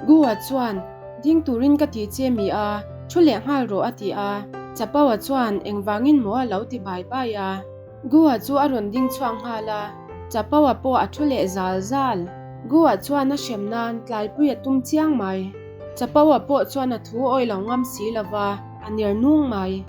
Gu-a chuan, Ding turin ka ti che mi a, thu leh nghal rawh a ti a. Chapo-a chuan, Engvangin maw a lo ti bai bai a. Gu-a chu a rawn ding chhuak nghal a, Chapo-a pawh a thu leh zal zal. Gu-a chuan a hrem nan tlaipui a tum chiang mai. Chapo-a pawh chuan a thu awih lo ngam si lova, a ner nung mai.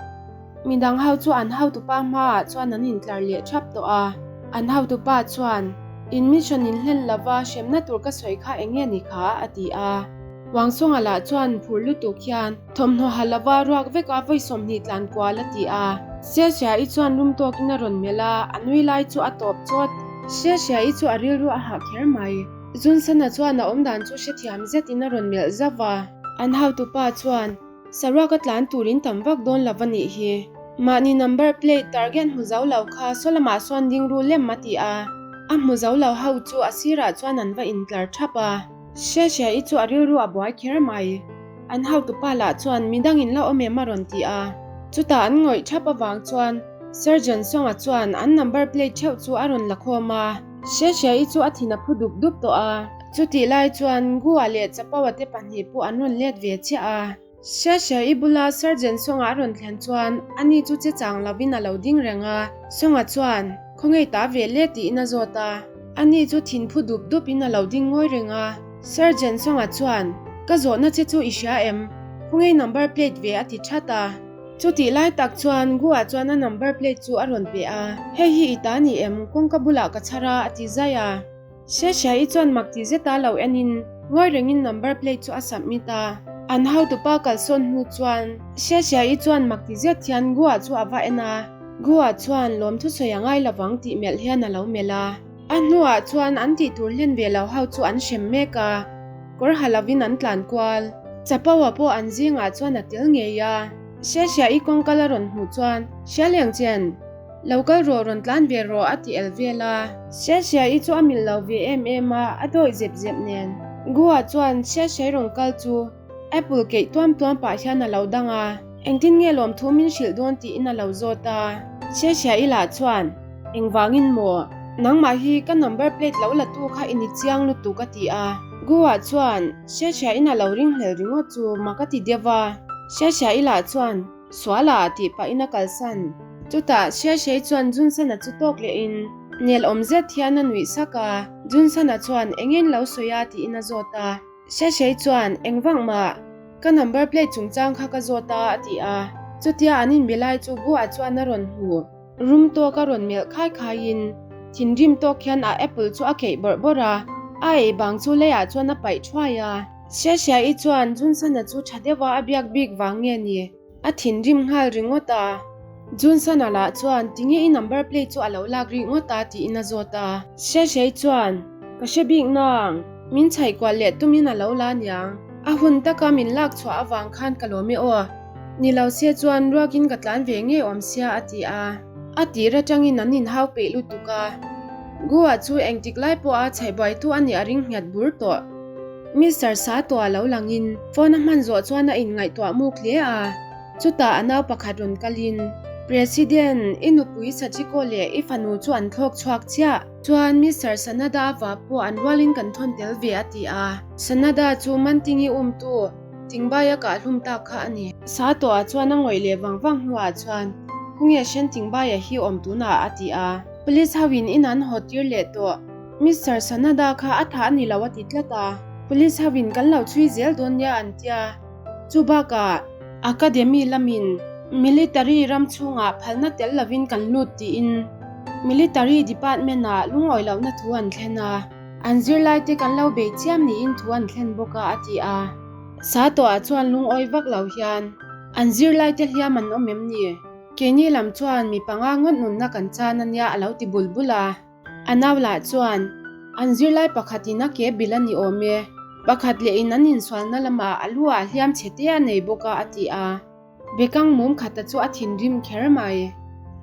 Midang ho chu an hotupa hmaah chuan an intlar leh thap tawh a. An hotupa chuan, In mission in hlen lova hremna tur ka sawi kha eng nge ni kha? a ti a. Wangsawnga lah chuan phur lutuk hian, Thawmhnaw ha lova ruak veka vawi 20 tlan kual a ti a. Siasia-i chuan rum tawkin a rawn melh a, a nui lai chu a tawp chawt. Siasia-i chu a rilru a hah kher mai. Zunsana chuan a awmdan chu hrethiam zetin a rawn melh zauh a. An hotupa chuan, Saruak a tlan tur in tam vak dawn lo a nih hi. Mahni number plate target hmu zo lo kha saw lamah sawn ding ru lem a ti a. A hmu zo lo ho chu a sirah chuan an va intlar thap a. Hria hria i chu a rilru a buai kher mai. An hotupa lah chuan midang in la awm em a rawn ti a. Chutah an ngawih thap avang chuan Surgeon Songa chuan an number plate theuh chu a rawn la khawm a. Hria hria i chu a thin a phu dup dup tawh a. Chutih lai chuan Gua leh Chapaua te pahnih pawh an rawn let ve chiah a. Siasia i bula Sergeant Songa a rawn thlen chuan ani chu che chang lovin a lo ding reng a. Songa chuan, Khawnge ta ve le tiin a zawt a. Ani chu thin phu dup dup in a lo ding ngawi reng a. Sergeant Songa chuan, Ka zawhna che chu i hria em? Khawnge number plate ve a ti that a. Chutih lai tak chuan Gua chuan a number plate chu a rawn pe a. Hei hi i ta ni em? Kawngka bulah ka chhar a a ti zai a. Shesha-i chuan mak ti zeta lo enin ngawi rengin number plate chu a submit a. An hotupa kalsawn hnu chuan Shesha-i chuan mak ti zet hian Gua chu a va en a. Gua chuan lawmthu sawi a ngai lovang tih melh hian a lo melh a. A hnuah chuan an tih tur hlen ve lo ho chu an hrem mek a, kawr ha lovin an tlan kual. Chapo-a pawh an zingah chuan a tel ngei a. Shesha-i kawngkal a rawn hmuh chuan, Hrialeng chen! Lo kal rawh rawn tlan ve rawh a ti el vel a. Siasia-i chu a mil lo ve em em a, a dawih zep zep nen. Gua chuan Siasiai rawn kal chu Apple keih tuam tuam pah hian a lo dang a. Engtin nge lawmthu min hrilh dawn tiin a lo zawt a. Siasia-i lah chuan, Engvangin maw? Nangmah hi ka number plate lo la tu kha i ni chiang lutuk a ti a. Gua chuan Siasia-in a lo ringhlel ringawt chu mak a ti deuh a. Siasia-i lah chuan, Suala tih pahin a kalsan. Chutah Siaisiai chuan Junsana chu tawk lehin nel awm zet hian a nuih sak a. Junsana chuan engin lo sawi a tiin a zawt a. Siaisiai chuan engvang mah ka number plate chungchang kha ka zawt a a ti a. Chutia an inbe lai chu Gua chuan a rawn hmu. Rum tawk a rawn melh khai khaiin thinrim tawk hian a apple chu a keih bawrh bawrh a, a ei bang chu leiah chuan a paih thuai a. Siasia-i chuan Junsana chu tha deuha a biak bik vang nge ni? A thinrim nghal ringawt a. Junsana lah chuan tinge i number plate chu a lo lak rih ngawt a tiin a zawt a. Siasia-i chuan, Ka hre bik nang, min chhaih kual leh tumin a lo la niang. A hun taka min lak chhuah avang khan ka lawm e aw. Ni lo se chuan ruakin ka tlan ve ngei awm sia a ti a. A tir atangin an inhau peih lutuk a. Gua chu engtik lai pawha chhaihbuaitu a nih a ring nghet bur tawh. Mister Sato a lo langin phone a hman zawh chuan a inngaihtuah muk hle a. Chutah a nau pakhat rawn kalin, President, i nupui Sachiko leh i fanu chu an thlawk chhuak chiah. Chuan Mister Sanada va pawh an rualin kan thawn tel ve a ti a. Sanada chu Mantingi umtu Tingbai a kah hlum tak kha a ni. Sato ah chuan a ngawih leh vang vang hnuah chuan, Khawnge Shen Tingbaia hi awm tunah a ti a. Police ho in in an haw tir leh tawh. Mister Sanada kha a thah a ni lo a ti tlat a. Police ho in kan lo chhui zel dawn nia an tia. Chu bakah Academy lamin Military ram chhungah phalna tel lovin kan lut tiin Military Department ah lungawi lohna thu an thlen a. An zirlaite kan lo bei chiam niin thu an thlen bawk a, a ti a. Satawhah chuan lungawi vak lo hian an zirlaite hliam an awm em ni? Keini lam chuan mi panga ngawt nunna kan chan a nia a lo ti bul bul a. A nau lah chuan an zirlai pakhatin a ke bil a ni awm e, pakhat lehin an insualna lamah a lu ah hliam chhe te a nei bawk a, a ti a. Bekang mum khata chu a thinrim kher mai.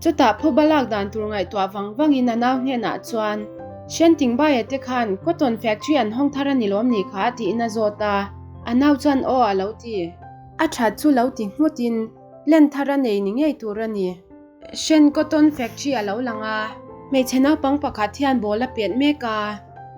Chutah phuba lak dan tur ngaihtuah vang vangin a nau hnenah chuan, Shentingbaia te khan cotton factory an hawng thar a ni lawm ni kha? tiin a zawt a. A nau chuan aw a lo ti. A that chu lo ti nghutin plan thar a nei ni ngei tur a ni. Shen cotton factory a lo lang a, hmeichhe naupang pakhat hian ball a pet mek a.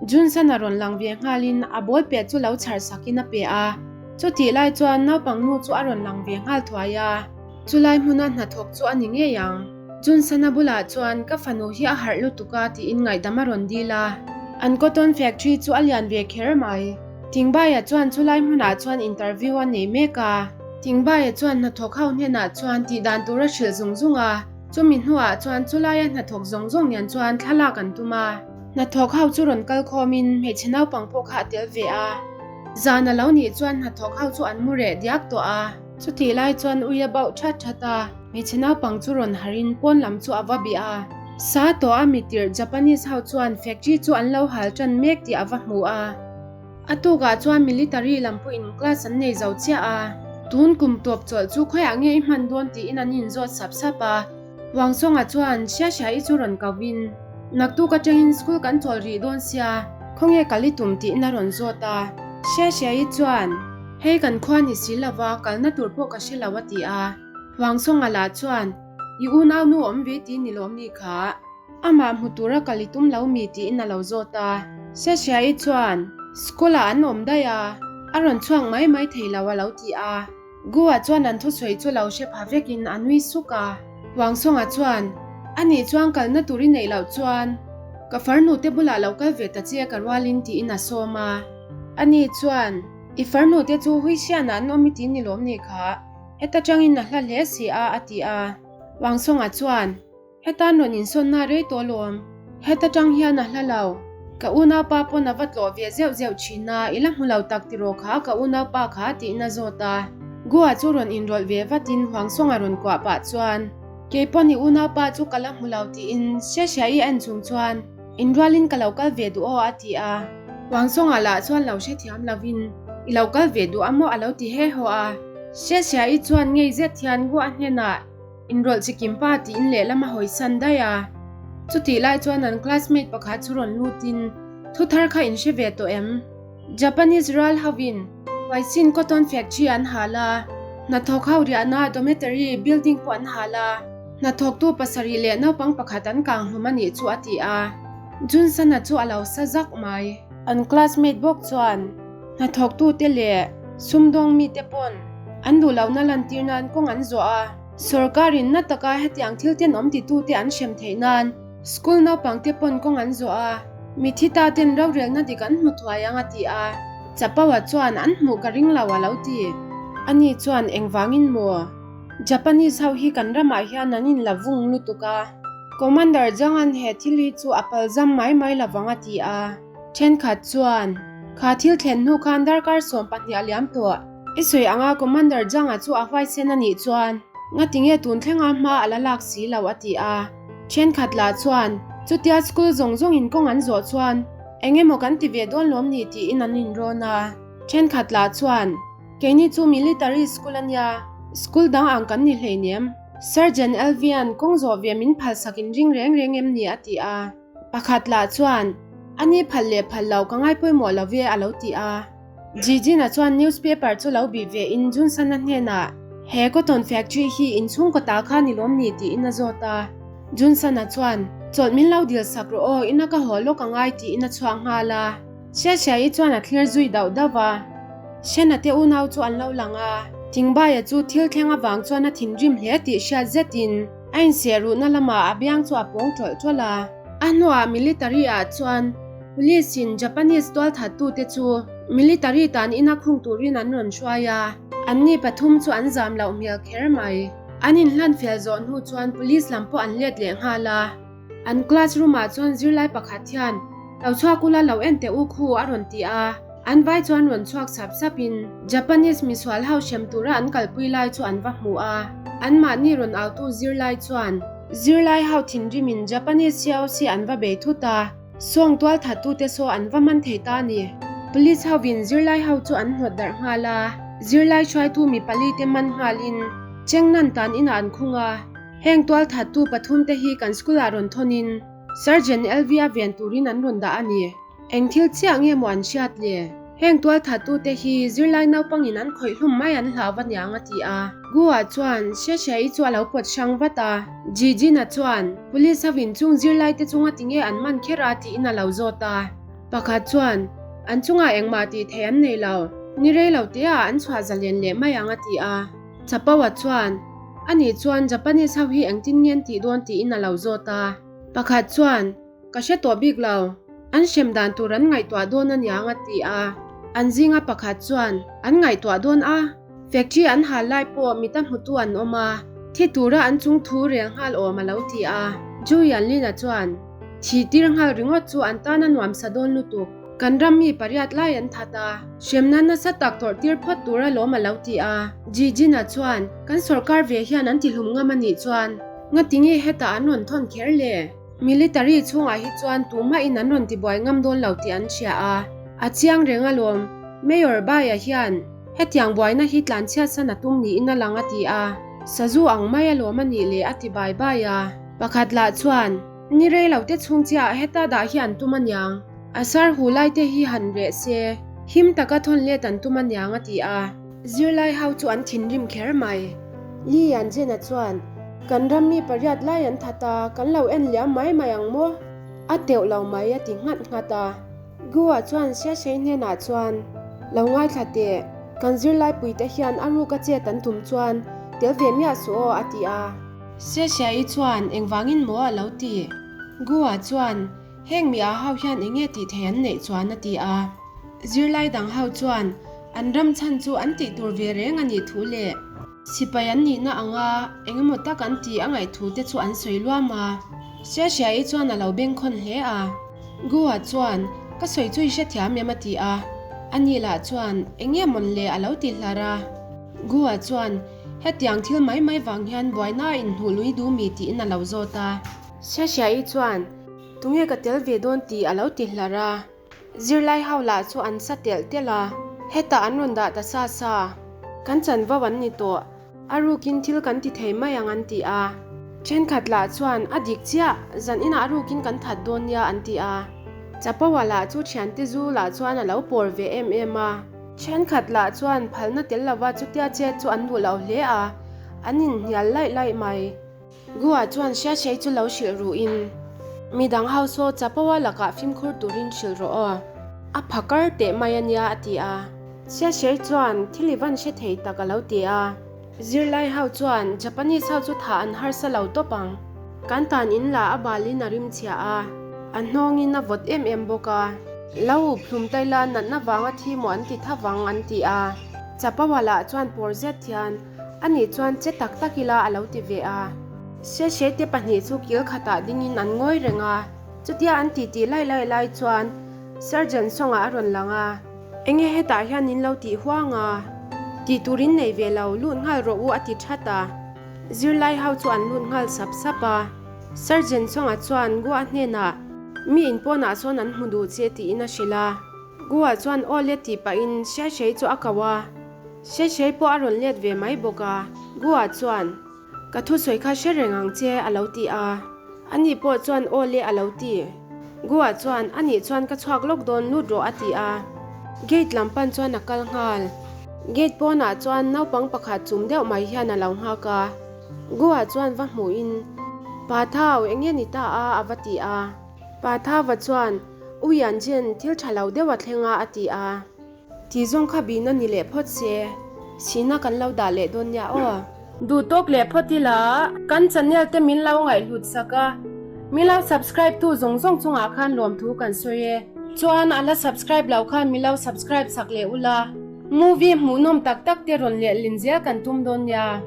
Junson-a rawn lang ve nghalin a ball pet chu lo chhar sakin a pe a. Chutih lai chuan naupang nu chu a rawn lang ve nghal thuai a. Chulai hmuna hnathawk chu a ni ngei ang. Junson-a bulah chuan ka fanu hi a harh lutuk a tiin ngaihdam a rawn dil a. An cotton factory chu a lian ve kher mai. Thingbaia chuan chulai hmunah chuan interview a nei mek a. Thingbaia chuan hnathawk ho hnenah chuan tihdan tur a hrilh zung zung a. Chumi hnuah chuan chulaia hnathawk zawng zawng nen chuan thlalak an tum a. Hnathawk ho chu rawn kal khawmin hmeichhe naupang pawh kha a tel ve a. Zan a lo nih chuan hnathawk ho chu an mu reh diak tawh a. Chutih lai chuan ui a bauh that that a, hmeichhe naupang chu rawn harhin pawn lam chu a va bih a. Sa tawh a mitirh Japanese ho chuan factory chu an lo hal tan mek tih a va hmu a. A tukah chuan military lam pawhin class an nei zo chiah a. Tun kum tawp chawlh chu khawiah nge i hman dawn tiin an inzawt sap sap a. Wangsawnga chuan Xiaxia-i chu rawn kovin, Naktuk atangin school kan chawl rih dawn sia, khawnge kal i tum tiin a rawn zawt a. Xiaxia-i chuan, Hei kan khua ni si lova, kalna tur pawh ka hre lo a ti a. Wangsawnga lah chuan, I unau nu awm ve ti ni lawm ni kha? Amah hmu tura kal i tum lo mi tiin a lo zawt a. Xiaxia-i chuan, School-ah an awm daih a, a rawn chhuak mai mai thei lo a lo ti a. Gua chuan an thusawi chu lo hre pha vekin a nui suk a. Wangsawnga chuan, A nih chuan kalna tur i neih loh chuan ka farnu te bulah lo kal ve ta che ka rualin tiin a sawm a. Ani chuan, I farnu te chu Huixianah an awm i ti ni lawm ni kha, heta tangin a hla hle si a a ti a. Wangsawnga chuan, Hetan rawn insawnna rei tawh lawm. Heta tang hian a hla lo. Ka unaupa pawn a va tlawh ve zeuh zeuh thin a, i la hmu lo tak tiraw kha ka unaupa kha tiin a zawt a. Goa chu rawn inrawlh ve vatin Huangsawnga rawn kuah pah chuan, Kei pawn i unaupa chu ka la hmu lo tiin Xiaxia i en chung chuan, Inrualin ka lo kal ve duh aw a ti a. Huangsawnga lah chuan lo hrethiam lovin, I lo kal ve duh a maw a lo ti he haw a. Xiaxia i chuan ngei zet hian Goa hnenah, Inrawlh chi kim pa tiin lehlam a hawisan daih a. Chutih lai chuan an classmate pakhat chu rawn lutin, Thu thar kha in hre ve tawh em? Japanese ral hovin Huaisin cotton factory an hal a, hnathawk ho riahna dormitory building pawh an hal a, hnathawktu pasarih leh naupang pakhat an kang hlum a nih chu a ti a. Junson-a chu a lo sa zak mai. An classmate bawk chuan hnathawktute leh sumdawng mite pawn an duh lohna lantir nan kawng an zawh a. Sorkarin na taka hetiang thil tenawm titute an hrem theih nan school naupangte pawn kawng an zawh a, mithi ta ten rorelna dik an hmu thuai ang a ti a. Chapaua chuan an hmuh ka ring lo a lo ti. Ani chuan engvangin maw? Japanese ho hi kan ramah hian an inla vung lutuk a, Commander Zhang-a'n he thil hi chu a palzam mai mai lovang a ti a. Thenkhat chuan, Kha thil thlen hnu khan darkar 12 a liam tawh. I sawi anga Commander Zhang-a chu a huaisen a nih chuan ngatinge tun thlenga hma a la lak si lo a ti a. Thenkhat lah chuan, Chutia school zawng zawngin kawng an zawh chuan eng emaw kan ti ve dawn lawm ni tiin an inrawn a. Thenkhat lah chuan, Keini chu military school a nia, school dang ang kan ni hleinem. Sergeant Elvian kawng zawh ve min phalsak in ring reng reng em ni a ti a. Pakhat lah chuan, A ni phal leh phal lo ka ngai pawimawh lo ve a lo ti a. Jijina chuan newspaper chu lo bih ve in Junsana hnenah, He cotton factory hi inchhung kawtah kha ni lawm ni? tiin a zawt a. Junsana chuan, Chawlh min lo dil sak rawh aw, ina ka haw lawk angai tiin a chhuak nghal a. Xiaxia'i chuan a thlir zui dauh dauh va. Shena te unau chu an lo lang a. Thingbaia chu thil thleng avang chuan a thinrim hle tih hriat zetin a inseh ruhna lamah a biang chu a pawng tawlh tawlh a. A hnuah military ah chuan Police in Japanese tualthattute chu military tan ina khung turin an rawn hruai a, anni pathum chu an zam loh hmel kher mai. An inhlan fel zawh hnu chuan police lam pawh an let leh nghal a. An classroom ah chuan zirlai pakhat hian, Lo chhuak ula lo en teh u khu a rawn ti a. An vai chuan rawn chhuak sap sap in Japanese misual ho hrem tura an kalpui lai chu an va hmu a. Anmahni rawn autu zirlai chuan zirlai ho thinrim in Japanese COC an va bei thut a, sawng tualthattute saw an va man thei ta a ni. Police ho in zirlai ho chu an hnawt darh nghal a, zirlai hruaitu mi pali te man nghal in Chengnan tan inah an khung a. Heng tualthattu pathum te hi kan school ah rawn thawn in Sergeant LV-a ven turin an rawn dah a ni. Eng thil chiah nge maw an hriat le? Heng tualthattute hi zirlai naupangin an khawih hlum mai an hlau va niang a ti a. Gu-ah chuan Xiaxia'i chu a lo pawt hrang vat a. Jijin-a chuan, Police hovin chung zirlaite chunga tinge an man kher a tiin a lo zawt a. Pakhat chuan, An chungah engmah tih theih an nei lo, ni rei lo teah an chhuah zalen leh mai ang a ti a. Chapo-a chuan, Ani chuan Japanese ho hi engtin nge an tih dawn tiin a lo zawt a. Pakhat chuan, Ka hre tawh bik lo, an hrem dan tur an ngaihtuah dawn aniang a ti a. An zinga pakhat chuan, An ngaihtuah dawn a, factory an hal lai pawh mita hmutu an awm a, thi tura an chung thu rel nghal awm a lo ti a. Ju Yanlin-a chuan, Thi tir nghal ringawt chu an tan a nuam sa dawn lutuk. Kan ram mi pariat lai an that a, hremna nasa tak tawrh tir phawt tur alawm a lo ti a. Jijin-a chuan, Kan sawrkar ve hian an tihlum ngam a nih chuan, ngatinge hetah an rawn thawn kher le? Military chhungah hi chuan tumah-in an rawn tibuai ngam dawn lo tih an hria a, a chiang reng alawm. Mayor Baia hian hetiang buaina hi tlanchhiat san a tum niin a lang a ti a, sazu ang mai alawm a nih le a ti bai bai a. Pakhat lah chuan, Ni rei lo te chhung chiah heta dah hi an tum aniang, a sar hu lai te hi han reh se, him taka thawn let an tum aniang a ti a. Zirlai ho chu an thinrim kher mai. Li Yanzhen-a chuan, Kan ram mi pariat lai an that a, kan lo en liam mai mai ang maw? A teuh lo mai a ti nghat nghat a. Gu-a chuan Xiaxei hnenah chuan, Lo ngaithla teh, kan zirlaipuite hian a ruk a chet an tum chuan tel ve miah suh aw a ti a. Xiaxia-i chuan engvangin maw a lo ti? Gu-a chuan, Heng mi ah ho hian enge tih thei an neih chuan a ti a. Zirlai dang ho chuan an ram chhan chu an tih tur ve reng a nih thu leh sipai an nihna anga eng emaw tak an tih a ngaih thu te chu an sawi luam a. Xiaxia-i chuan a lo bengkhawn hle a. Gu-a chuan, Ka sawi chu i hrethiam em a ti a. Ani lah chuan, Eng nge mawn le a lo ti hlar a. Gu-a chuan, Hetiang thil mai mai vang hian buaina a inhnuh lui duh mi tiin a lo zawt a. Xiaxia-i chuan, Tunge ka tel ve dawn tih a lo ti hlar a. Zirlai ho lah chu an sa telh telh a, hetah an rawn dah ta sa sa. Kan chanvo an ni tawh, a rukin thil kan ti thei mai ang an ti a. Thenkhat lah chuan a dik chiah, zan inah a rukin kan that dawn nia an ti a. Chapoa lah chu thiante zu lah chuan a lo pawr ve em em a. Thenkhat lah chuan phalna tel lova chutia chet chu an duh lo hle a, an inhnial laih laih mai. Gua chuan Xiaxia chu lo hrilh ruhin, Mi dang ho saw Chapoa lakah fimkhur turin hrilh rawh aw. A phakar teh mai a nia a ti a. Xiaxia chuan thil i van hre thei tak a lo ti a. Zirlai ho chuan Japanese ho chu thah an harsa lo tawp ang. Kan tan in la a balin a rim chhia a, a hnawngin a vawt em em bawk a. Lo up hlum tai la natna vanga thi maw an ti tha vang an ti a. Chapoa lah chuan pawr zet hian Ani chuan che tak tak ila a lo ti ve a. Seshe te pahnih chu kil khatah dingin an ngawi reng a. Chutia an titi lai lai lai chuan Surgeon sawngah a rawn lang a. Enge hetah hian in lo tih huang a? Tih turin nei ve lo, lut nghal rawh u a ti that a. Zirlai ho chu an lut nghal sap sap a. Surgeon sawngah chuan Gua hnenah, Mi in pawnah sawn an hmu duh che tiin a hrilh a. Gua chuan aw le tih pahin Seshe chu a ko a. Hrehhrei pawh a rawn let ve mai bawk a, Gua chuan, Ka thusawi kha hre reng ang che, a lo ti a. Ani pawh chuan aw le a lo ti. Gua chuan, Anih chuan ka chhuak lawk dawn lut rawh a ti a. Gate lam pan chuan a kal nghal. Gate pawnah chuan naupang pakhat chum deuh mai hian a lo nghak a. Gua chuan va hmuhin, Pa Thau, eng nge ni ta a? a va ti a. Pa Thauva chuan, U Yanjin, thil tha lo deuh a thleng a, a ti a. Ti zawng kha bihna ni leh phawt se, sihna kan lo dah leh dawn nia aw. Duh tawk leh phawt ila, kan channel te min lo ngaihhlut sak a, min lo subscribe tu zawng zawng chungah khan lawmthu kan sawi e. Chuan a la subscribe loh khan min lo subscribe sak leh ula, movie hmuhnawm tak tak te rawn lehlin zel kan tum dawn nia.